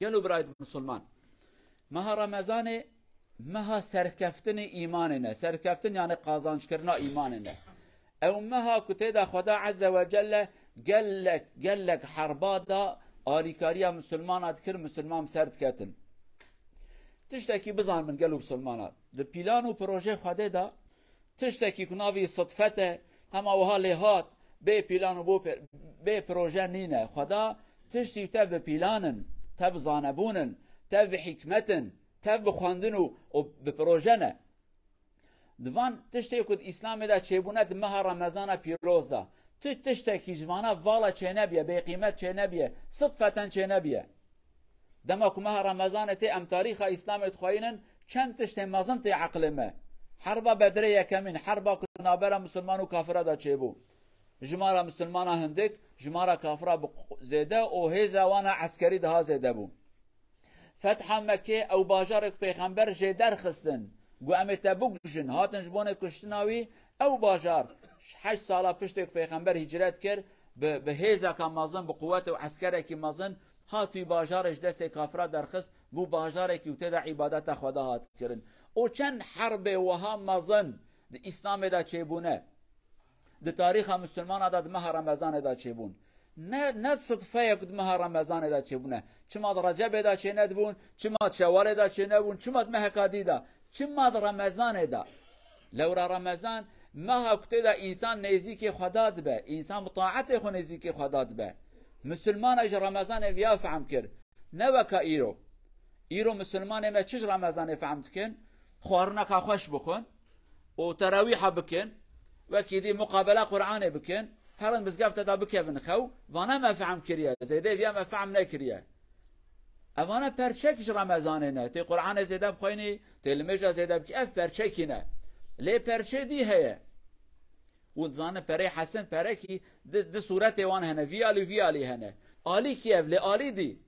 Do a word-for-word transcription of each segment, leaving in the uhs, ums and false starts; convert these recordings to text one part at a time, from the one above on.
Gelo birayê Misilman, meha Remezanê meha serkeftinê îmanê ne. Serkeftin yani qazançkirina îmanê ne. Ew meha ku tê de Xweda Azze ve Celle gelek, gelek herba da alîkariya Misilmana dikir, Misilman bi ser diketin. Tiştekî bizanibin gelo Misilmana. Di pîlan û projeyê Xwedê de tiştekî ku navî sidfet e, hema wiha lê hat, bê pîlan û bo pe-, bê proje nîne. Xweda tiştî tev bi pîlan in, tev bi zanebûn in, tev bi hîkmet in, tev bi xwendin û, û bi proje ne. Di van tiştê ku di Îslamê de çêbûne di meha Remezana pîroz de, tu tiştekî ji vana vala çênebiye, bêqîmet çênebiye, sidfeten çênebiye. Dema ku meha Remezanê tê em tarîxa Îslamê dixweyînin, çend tiştên mezin tê eqilê me. Herba Bedrê yekemîn, herba ku navbera Misilman û kafira de çêbû. Jimara Misilmana hindik, jimara kafira bi zêde û hêza wana eskerî daha zêde bû. Fetha Mekkê, ew bajarê ku Pêxember jê derxistin, got, "Em ê te bikujin", hatin ji bonê kuştina wî, ew bajar, heşt sala piştê ku Pêxember hicret kir, bi, bi hêzeka mezin, bi quwet û eskerekî mezin, hat wî bajarê ji destê kafira derxist, bû bajarekî û tê de îbadeta Xweda hat kirin. Û çend herbê wiha mezin di Îslamê de çêbûne. Di tarîxa Misilmana de di meha Remezanê de çêbûn. Ne, ne sidfe ye ku di meha Remezanê de çêbûne. Çima di Recebê de çênedibûn, çima di Şewalê de çênebûn, çima di meheka dî de, çima di Remezanê de? Lewra Remezan, meha ku tê de însan nêzîkê Xweda dibe, însan bi taetê xwe nêzîkê Xweda dibe. Misilmana ji Remezanê viya fehm kir. Ne weka îro. Îro misilmanê me çi ji Remezanê fehm dikin? Xwarineka xweş bixwin û terawîha bikin, wekî dî muqabela Qur'anê bikin, herin mizgefte de bikevin xew, vana me fehm kiriye, zêdê viya me fehm nekiriye. Evana perçek ji Remezanê ne. Tê Qur'anê zêde bixwînî, tê limêja zêde bikî, ev perçekî ne. Lê perçê dî heye. Hûn dizanin perê Hesen perekî di, di sûretê wan hene. Vî alî, vî alî hene. Alî kî ev, lê alî dî.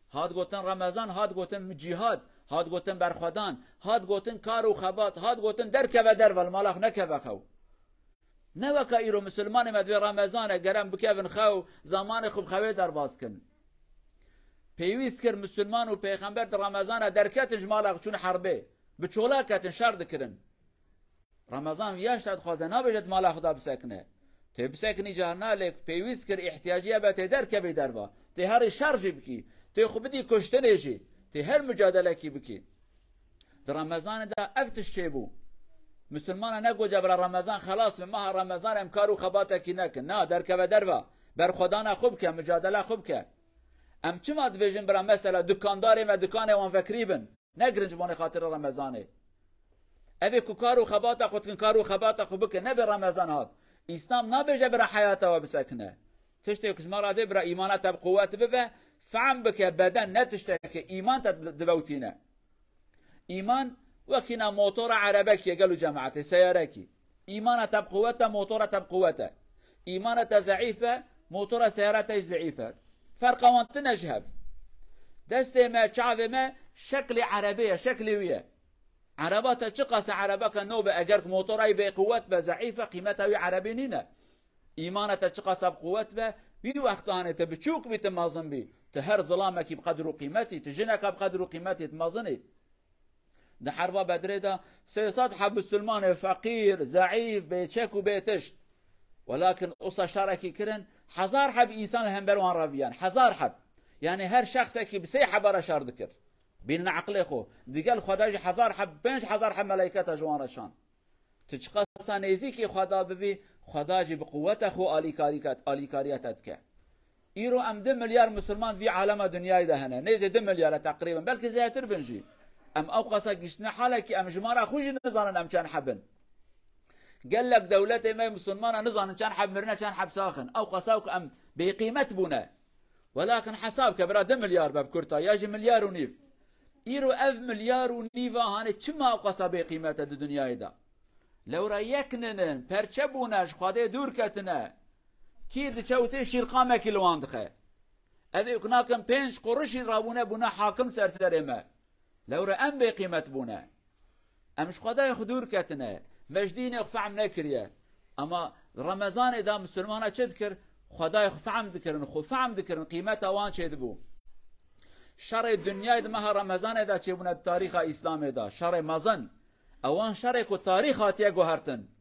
Hat gotin Remezan, hat gotin cîhad, hat gotin berxwedan, hat gotin kar û xebat, hat gotin derkeve derve, li mala xwe nekeve xew. Ne weka îro misilmanê me divê Remezan e, gerem bikevin xew, zamanê xwe bi xewê derbas kin. Pêwîst kir misilman û pêxember di Remezan e derketin ji mala xwe çûn herbê. Bi çola ketin, şer dikirin. Remezan viya ji te dixwaze, nabêje di mala xwe de bisekine. Tê bisekinî carna, lê pêwîst kir, îhtiyacî hebe tê derkevî derva. Tê herî şer jî bikî. Tê xwe bidî kuştinê jî. Tê her mucadelekî bikî. Di Remezanê de ev tişt çêbû. Misilmana negoce bira Remezan xelas be, meha Remezan em kar û xebatekî nekin. Na, derkeve derva. Berxwedana xwe bike, mucadela xwe bike. Em çima dibêjin bira mesela dukandarê me dukanê wan vekirî bin? Negirin ji bonê xatirê Remezanê. Ev ê ku kar û xebata xwe dikin, kar û xebata xwe bikin, nebe Remezan hat. Îslam nabêje bira heyata we bisekine. Tiştê ku ji me re dê bira îmana te bi quwet bibe, fehm bike, beden ne tiştekê, îman te di-, divewtîne. Îman wekî na motora erebekî ye gelo cemaetê, seyarekî. Îmana te bi quwet e, motora te bi quwet e. Îmana te zeîf e, motora seyara te jî zeîf e. Ferqa wan tune ji hev. Destê me, çavê me şeklê erebê ye, şeklê wî ye. Ereba te çiqas e erebeke nû be, eger ku motora wî bêquwet be, zeîf be, qîmeta wî erebî nîne. Îmana te çiqas e bi quwet be, wî wextanê tu biçûk bî, tu mezin bî. Tu her zilamekî bi qedir û qîmetî, tu jineka bi qedir û qîmetî, tu mezin î. Di herba Bedrê de sê sed heb misilmanê feqîr, zeîf, bêçek û bêtişt. Welakin usa şerekî kirin, hezar heb însan li hember wan reviyan. Hezar heb. Yani her şexsekî bi sê heba re şer dikir. Bînin eqlê xwe. Digel Xweda jî hezar heb, pênc hezar heb meleyketa ji wan re şand. Tu çiqasa nêzîkî Xweda bibî, Xweda jî bi quweta xwe alîkarîka-, alîkariya te dike. Îro em du milyar misilman vî alema dinyayê de hene. Nêzê du milyar e teqrîben. Belkî zêdetir bin jî. Em ew qasa gihiştine halekî em jimara xwe jî nizanin em çend heb in. Gelek dewletê me misilmana nizanin çend heb mirine, çend heb sax in. Ew qasa ku em bêqîmet bûne. Welakin hesab ke bira du milyar be bi kurta, ya jî milyar û nîv. Îro ev milyar û nîva hanê çima ew qasa bêqîmet e di dinyayê de? Lewra yek ninin, perçe bûne, ji Xwedê dûr ketine. Kî diçe û tê şîrqamekî li wan dixe. Ev ê ku nakin pênc qurişî rabûne bûne hakim ser serê me. Lewra em bêqîmet bûne. Em ji Xwedayê xwe dûr ketine. Me ji dînê xwe fehm nekiriye. Ama Remezanê de misilmana çi dikir? Xwedayê xwe fehm dikirin, xwe fehm dikirin, qîmeta wan çêdibû. Şerê dinyayê di meha Remezanê de çêbûne di tarîxa Îslamê de. Şerê mezin. Ewan şerê ku tarîx hatiye guhertin.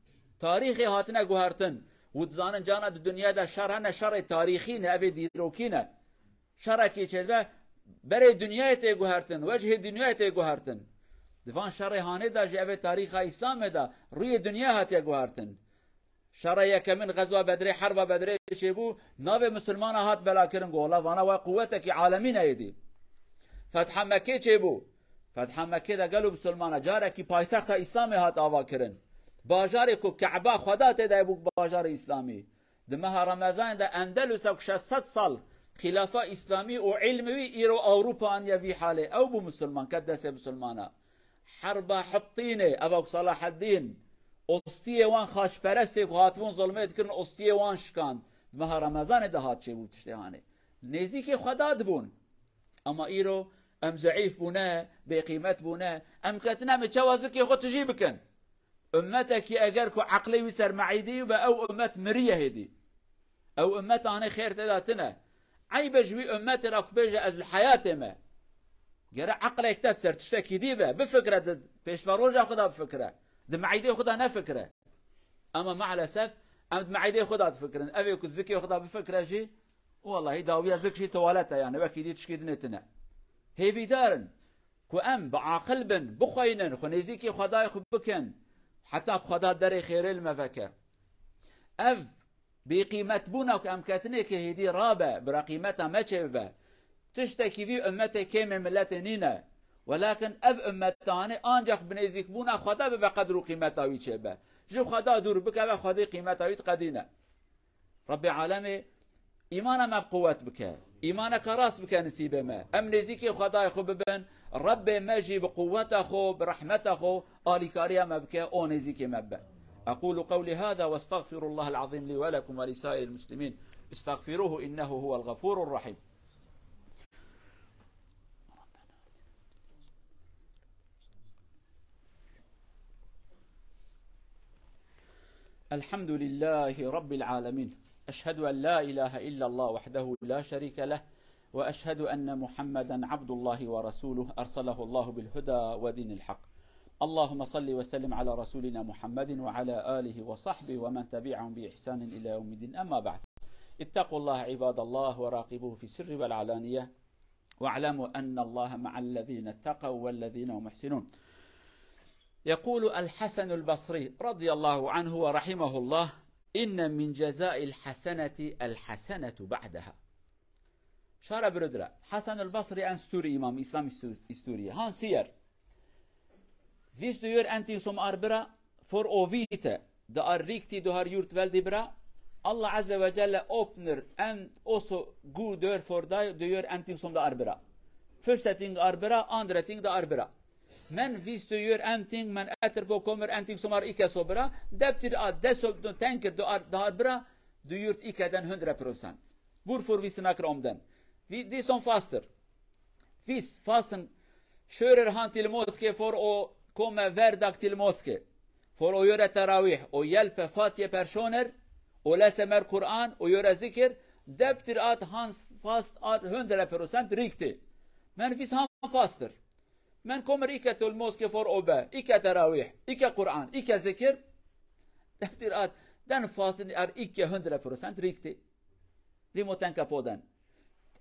Tarîxê hatine guhertin. Û dizanin cana di dinyayê de şer hene, şerê tarîxî ne, ev ê dîrokî ne. Şerekî çêdibe, berê dinyayê tê guhertin, wecihê dinyayê tê guhertin. Di van şerê hanê de jî ev ê tarîxa Îslamê de rûyê dinyayê hatiye guhertin. Şerê yekemin xezwa Bedrê, herba Bedrê çêbû, navê misilmana hat belakirin, got, "Wela vana we quwetekî alemî ne êdî." Fetha Mekkê çêbû. Fetha Mekkê de gelo misilmana carekî paytexta Îslamê hat avakirin. Bajarê ku Ke'ba Xweda tê de bû bajarê Îslamî. Di meha Remezanê de Endelusa ku şeş sed sal xîlafa Îslamî û îlmî wî, îro Ewropa aniye vî halê. Ew bû misilman, ket destê misilmana. Herba Hittînê, eva ku Salaheddîn, ostiyê wan xaçperestê ku hatibûn zulmê dikirin, ostiyê wan şikand. Di meha Remezanê de hat çêbû tiştê hanê. Nêzîkê Xweda dibûn. Ama îro em zeîf bûne, bêqîmet bûne, em ketine me çawa zikê xwe tijî bikin. Ummetekî eger ku eqlê wî ser meîdê be, ew ummet miriye hêdî. Ew ummet anê xêr tê de tine. Eyb e ji wî ummetê re ku bêje ez li heyatê me. Gere eqlek te ser tiştekî dî be, bifikre di pêşve roja xwe de bifikre. Di meîdê xwe de nefikre. Ama maalesef em di meîdê xwe de difikirin. Ev ê ku zikê xwe de bifikre jî, wellahî dawiya zik jî tuwalet e yani, wekî dî tişkî dinê tine. Hêvîdar in ku em bi aqil bin, bixweynin, xwe nêzîkî Xwedayê xwe bikin, heta Xweda derê xêrê li me veke. Ev bêqîmetbûna ku em ketinê ke hêdî rabe, bira qîmeta me çêbibe. Tiştekî vî ummetê kêmê milletê nîne. Welakin ev ummetanê ancax bi nêzîkbûna Xweda bibe qedr û qîmeta wî çêbe. Ji Xweda dûr bikeve, Xwedê qîmeta wî diqedîne. Rebbê alemê îmana me bi quwet bike. Îmaneke rast bike nisîbê me. Em nêzîkê Xwedayê xwe bibin. Rebbê me jî bi quweta xwe, bi rehmeta xwe alîkariya me bike, o nêzîkê me bibe. أقول قولي هذا وأستغفر الله العظيم لي ولكم ولسائر المسلمين. استغفروه إنه هو الغفور الرحيم. الحمد لله رب العالمين. أشهد أن لا إله إلا الله وحده لا شريك له، وأشهد أن محمدا عبد الله ورسوله أرسله الله بالهدى ودين الحق. اللهم صل وسلم على رسولنا محمد وعلى آله وصحبه ومن تبعهم بإحسان إلى يوم الدين. أما بعد. اتقوا الله عباد الله وراقبوه في السر والعلانية. واعلموا أن الله مع الذين اتقوا والذين هم محسنون. يقول الحسن البصري رضي الله عنه ورحمه الله: إن من جزاء الحسنة الحسنة بعدها. Şara birudra. Hasan el-Basri en stûrî îmam, Îslam îstû-, îstûrî. Han siyer. Vîst û yêr enting som ar bira, for o vîte, di ar rîktî du har yurt veldî bira. Allah Azze ve Celle opnir en oso gu dör for dai du yêr enting som da ar bira. Fürsteting ar bira, andreting da ar bira. Men vîst û yêr enting, men etir po komir enting som ar ike so bira. Deptir a deso tenkir du ar, da ar bira, du yurt ike den hundre prosent. Wofür wissen akre omden. Wie, die son faster. Wiss fasten schörer han til Moske for o komme verdak til Moske. For o yöre terawih, o yelpe fatye personer, o lese mer Kur'an, o yöre zikir, deptir at hans fast at hundre prosent rikti. Men wiss han faster. Men kommer ikke til moske for å be, ikke terawih, ikke Kur'an, ikke zikir. Det betyr at den fasten er ikke hundre prosent riktig. Vi må tenke på den.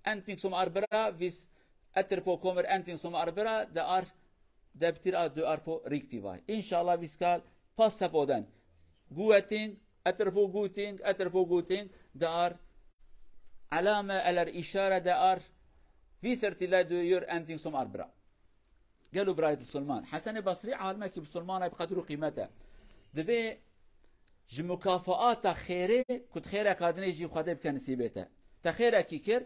En ting som er bra, hvis etterpå kommer en ting som er bra, det er, det betyr at du er på riktig vei. Inshallah, vi skal passe på den. Gode ting, etterpå gode ting, etterpå gode ting, det er alame eller ishare, det er viser til at du gjør en ting som er bra. Gelo birayê Musulman. Hesenê Basrî alimekî Musulman e, bi qedir û qîmet e. Divê ji mukafaata xêrê ku tu xêreka dinê jî Xwedê bike nisîbê te. Te xêrekî kir,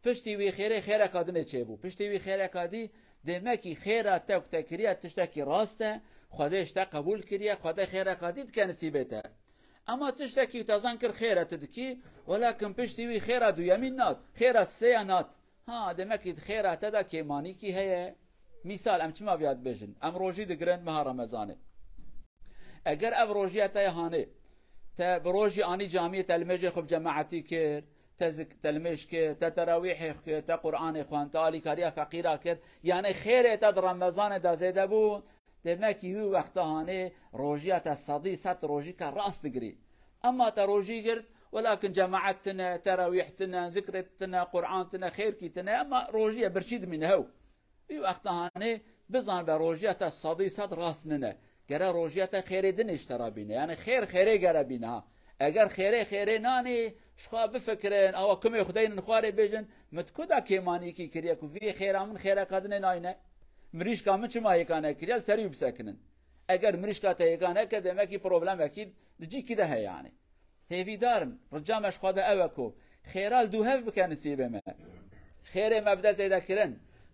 piştî wî xêrê xêreka dinê çêbû. Piştî wî xêreka dî, demekî xêra te ku te kiriye tiştekî rast e, Xwedê ji te qebûl kiriye, Xwedê xêreka dî dike nisîbê te. Ema tiştekî te zan kir xêr e tu dikî, welakin piştî wî xêra duyemîn nat, xêra sêya nat. Ha, demekî di xêra te de kêmanîkî heye. Mîsal, em çima viya dibêjin? Em rojî digirin meha Remezanê. Eger ev rojiya te ya hanê, te bi rojî anî camiyê, te limêjê xwe bi cemaetî kir, te zik-, te limêj kir, te terawîhê kir, te Qur'anê xwend, te alîkariya feqîra kir. Yanî xêrê te di Remezanê de zêde bû. Demekî wî wexta hanê rojiya te sedî sed rojî ke rast digirî. Ema te rojî girt, welakin cemaet tine, terawîh tine, zikrê tine, Qur'an tine, xêrkî tine, ema rojiyê birçî dimîne hew. Wî wexta hanê bizan be rojiya te sedî sed rast nine. Gere rojiya te xêrê dinê ji te re bîne. Yanî xêr xêrê gere bîne ha. Eger xêrê xêrê nanê, ji xwe bifikirin, awa kumê xwe deynin xwarê bêjin, min di ku da kêmanîkî kiriye ku vî xêra min xêreka dinê nayne? Mirîşka min çima hêka nekiriye, li serî wî bisekinin. Eger mirîşka te hêka neke, demekî problemekî di cîkî de heye yanî. Hêvîdar im, rica me ji xwe de ew e ku xêra li dû hev bike nisîbê me. Xêrê me bide zêdekirin,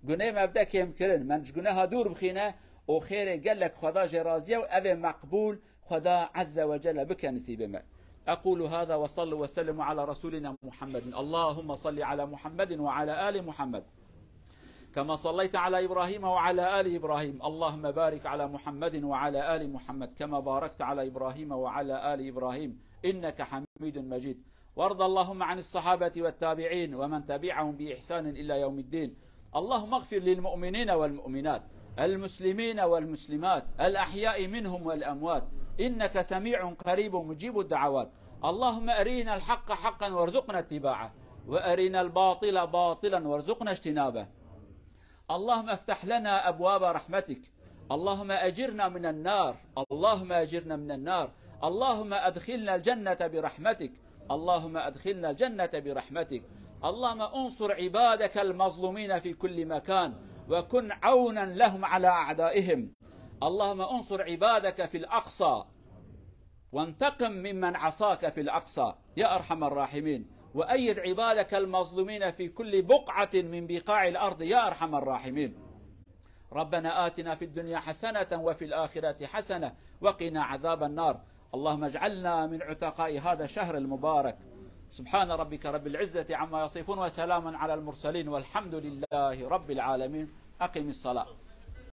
gunê me bide kêmkirin, me ji guneha dûr bixîne û xêrê gelek Xweda jê razî ye û ev ê meqbûl Xweda Azze ve Celle bike nisîbê me. أقول هذا وصلوا وسلموا على رسولنا محمد. اللهم صل على محمد وعلى آل محمد. كما صليت على إبراهيم وعلى آل إبراهيم. اللهم بارك على محمد وعلى آل محمد كما باركت على إبراهيم وعلى آل إبراهيم إنك حميد مجيد. وارض اللهم عن الصحابة والتابعين ومن تبعهم بإحسان إلى يوم الدين. اللهم اغفر للمؤمنين والمؤمنات، المسلمين والمسلمات، الأحياء منهم والأموات، إنك سميع قريب مجيب الدعوات. اللهم أرنا الحق حقا وارزقنا اتباعه، وأرنا الباطل باطلا وارزقنا اجتنابه. اللهم افتح لنا أبواب رحمتك. اللهم أجرنا من النار. اللهم أجرنا من النار. اللهم أدخلنا الجنة برحمتك. اللهم أدخلنا الجنة برحمتك. اللهم انصر عبادك المظلومين في كل مكان، وكن عونا لهم على أعدائهم. اللهم انصر عبادك في الأقصى، وانتقم ممن عصاك في الأقصى يا أرحم الراحمين، وأيد عبادك المظلومين في كل بقعة من بقاع الأرض يا أرحم الراحمين. ربنا آتنا في الدنيا حسنة وفي الآخرة حسنة وقنا عذاب النار. اللهم اجعلنا من عتقاء هذا الشهر المبارك. سبحان ربك رب العزة عما يصفون وسلام على المرسلين والحمد لله رب العالمين. أقم الصلاة.